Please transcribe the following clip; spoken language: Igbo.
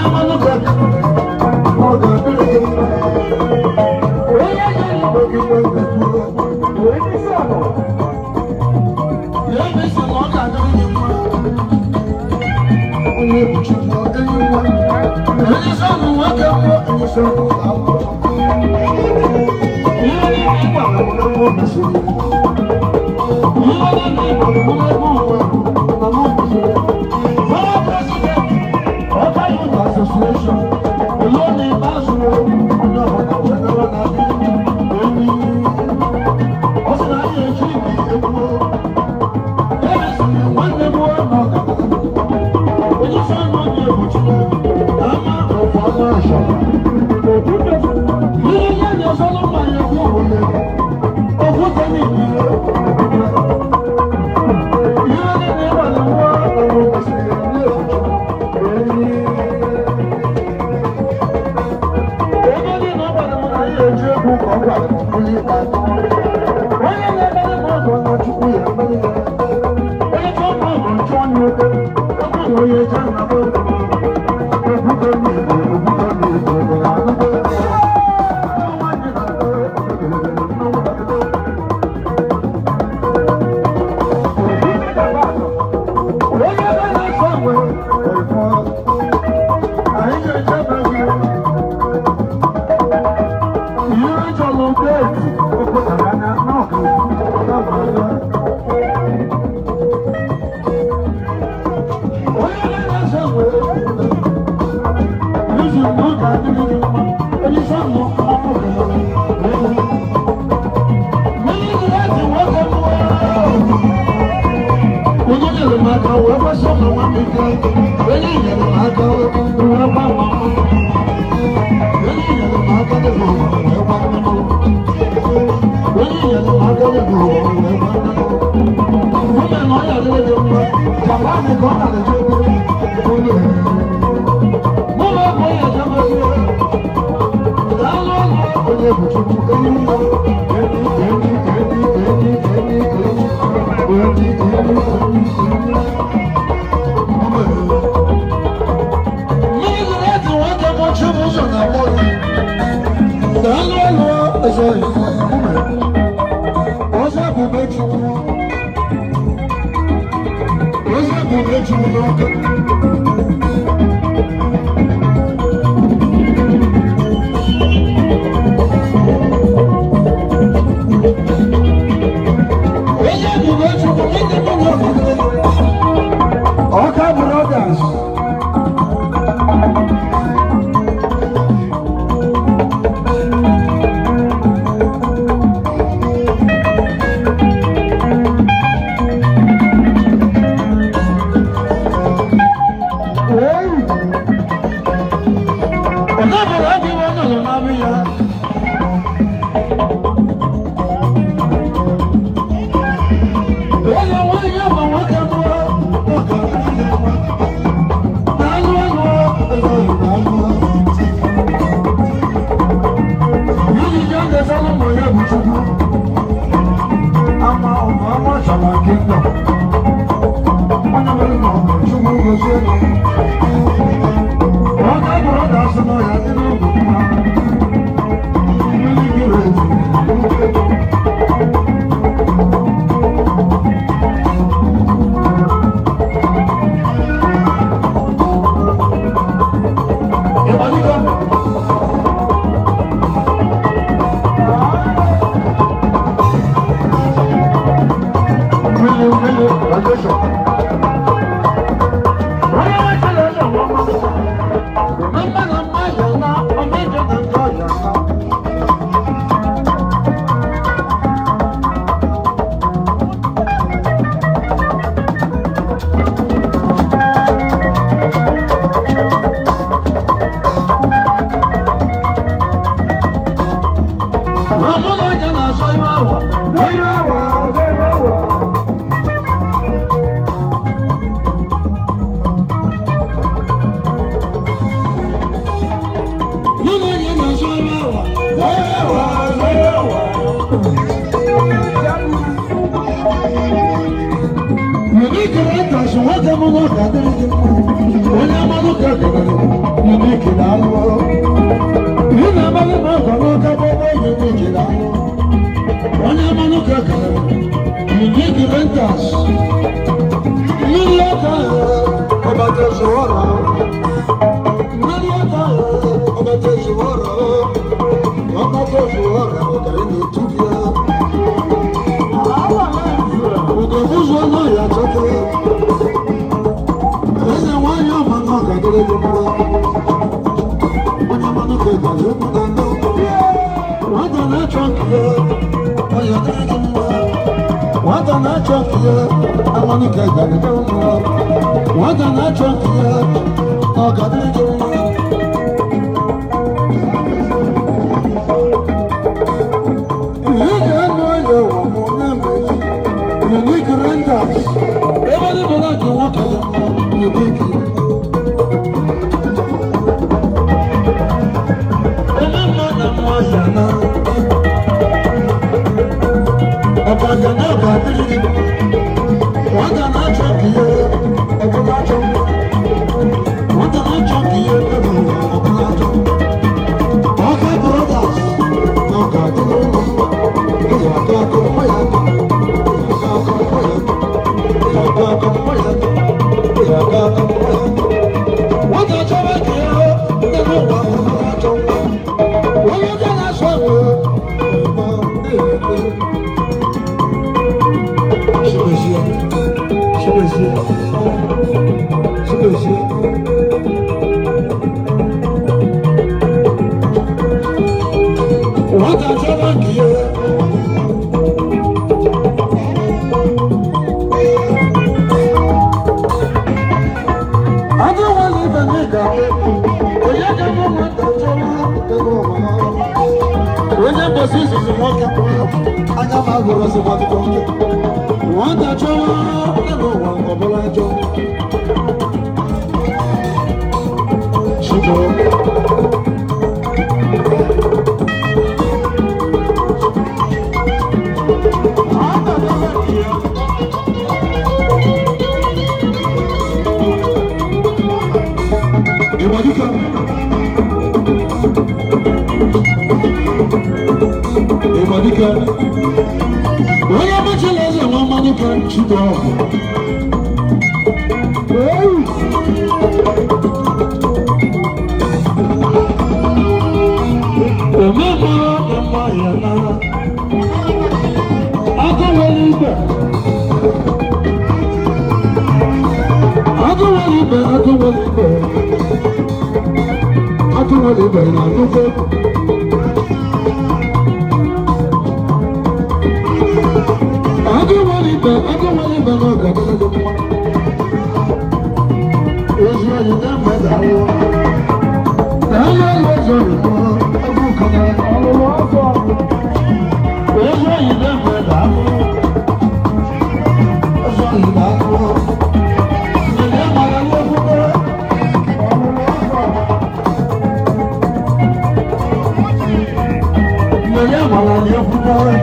Onye amalụ ka ọ ga-adịrị gị mma. Onye nyere igwe gị nwe ngwugwu. Onye isi ala. Ya bụ isi na ọ ga-adịrị gị mma. Onye bụ Chukwu enyi nwa. Onye isi ọnụ nwoke mmụọ, onye isi ọnụ akwụkwọ. Ihe niile ị gwara m na mmụọ mesịrị. Ihe niile ị gwara m n'ebe ụwa na mmụọ mesịrị. Former president, Ọka Youth Association, Olo na ikpeazụ onye ọbụla wee nara na adị enyi. Ọ sị na anyị eji ibi egwu. Ya mesịrị nwanne m nwoke na ọ ga-abụ. Onye isi ọnụ onye egbochiri ama ọkwa ọma ashọba. Ihe ya na-ezọlụ mmanya egwu obodo. Okwute niile. Ihe niile ịgbalị nwa ọrụ kwesịrị ndị egbochi. Ego niile ọ gwara m na anyị eji egwu ka ọ gwara m bụrụ ikpe. Onye na-emere m ọgọ na Chukwu ya emere ya. Onye chọọ m ọgọ chọọ ya oke. Okwu na onye chọọ na m oke. Okwute n'igwe, okwute n'igwe, na-anụkwa. Onye ebe na-eso enwe, anyị ga-eje ebe gị. Ihe chọrọ deeti okpotara anya na ọgụ na-agba. Onye na-eso enwe, izu na ọ ga-adịrị gị mma, onye isi ọnụ ọkụ ga-eme. Mmiri dị nwoke mmụọ. Onye nyere m aka wee gbasa ụlọ nwa m ike. Onye nyere m aka wee gba nwa m. Onye nyere m aka n'ebe ụwa wee gba nne m. Onye nyere m aka n'ebe ụwa wee gba nne m. Nwunye na ọ ya adịrị gị mma. Japan ka ọ na-eje ebe. Onye mụ na ọ bụ onye ejebe gị. Daalụ ọnụ onye bụ Chukwu enyi nwa. Enyi, enyi, enyi, enyi, enyi, enyi. Enyi, enyi, enyi, enyi. Mmiri na-eti nwoke m chi bụ ụzọ na-akpọ gị. Daalụ ọnụ eze ume. Ọzọ ebube Chukwu. Ọzọ ebube Chukwu n'ọkụ. Onye ebube Chukwu nwanne m nwoke. Ọka Brothers. Hey! Ọ̀nàbọ̀lá adìwọ́ náà lọ máa bí ya. Onye nwanyị ama nwoke mụọ, ọ ga-adị ya mma. N'anụ anụ, ebe ọ bụ anụ. Yiri ya ga-ezalụ ma ya bụ Chukwu. Ama ọbụ ama chọrọ kingdom. Onye nwere na ọ bụ Chukwu gozie ya. Ọka bụrụ na asị na ya dị n'oge mma. Mmiri gịrị ezi. Ịgbalịgo. Mmiri mmiri radiation. Onye nwetara eze nwa mmadụ. Mma na mma ya na omejọ na njọ ya na. Ọmụ na onye na-azọ iwe awa. Ihe awa, ọzọ ihe awa. Mụ na onye na-azọ iwe awa. Ihe awa, ọzọ ihe awa. Unique Directors, nwoke m na ọ ga-adịrị gị mma. Onye amalụ ka kelere. Unique na-alụ. Ị na-amalị m ọgọ n'ọka bụ ebe Unique na-alụ. Onye mmanụ ka gara Unique Rentals. Mmiri ọka ọbata zuwara. Mmiri ọka ọbata zuwara. Ọbata zuwara ọgara n'otu bịa. Ugobuzu ọnụ ya chọta. Eze nwanyị ọma na ọ ga-adịrị gị mma. Onye mmanụ ka gara ụmụ na ndụ. Nwata na-achọ nke ya, onye dịrị gị mma. Nwata na-achọ nke ya, amanụ ka gara gị mma. Nwata na-achọ nke ya, ọ ga-adịrị gị mma. Ihe ga-anụ ọya ụwa ma onye mmeji. Unique Rentals. Ebe dị bụ na nke nwoke dị mma, Unique. Onye mma na mma ya na. Ọ̀gàgà náà bá dìrì gị. Nwata na-achọ ka ihe ọbụla achọ. Nwata na-achọ ka ihe ebe ụwa ọbụla achọ. Ọka Brothers na ọ ga-adịrị ụlọ mma. Ị ga-akọ akọ mma ya aka. Ị ga-akọ akọ mma ya aka. Ị ga-akọ akọ mma ya aka. Ị ga-akọ akọ mma ya aka. Nwata chọba ka ihe ndị n'ụwa ọbụla achọ nwa. Onye ọjọọ na-asụ agwa ma na-eme. Chigozie, Chigozie, Chigozie. Nwata chọba nke ya. Ajọ nwere ibe na ị ga-ahụ. Onye ga-abụ nwata chọba ebe ọma. Onye mbọsị izizi nwoke pụrụ anya ma agụrụ ọsịkwa akwụkwọ nke. Nwata chọwa ebe ụwa ọbụla ajọ. Chigo. Ịgbadike. Ịgbadike. Onye mechila eze nwa mmanụ ka Chigo ọgụ. Omemma mma ya na. Agụ nwere igwe. Agụ nwere igwe, agụ nwere igwe. Agụ nwere igwe na nnukwu egwu. Agụ nwere igwe, agụ nwere igwe na ọ ga-adịrị gị mma. Ezi enyi na mmadụ ahụ. Na anya elu eze oyibo, egwu kọrọ ọlụlụ ọzọ. Ezi enyi na mmadụ ahụ. Ezi enyi na ahụ. Mmiri amara n'okwukwe. Ọlụlụ ọzọ. Mmiri amara n'okwukwe.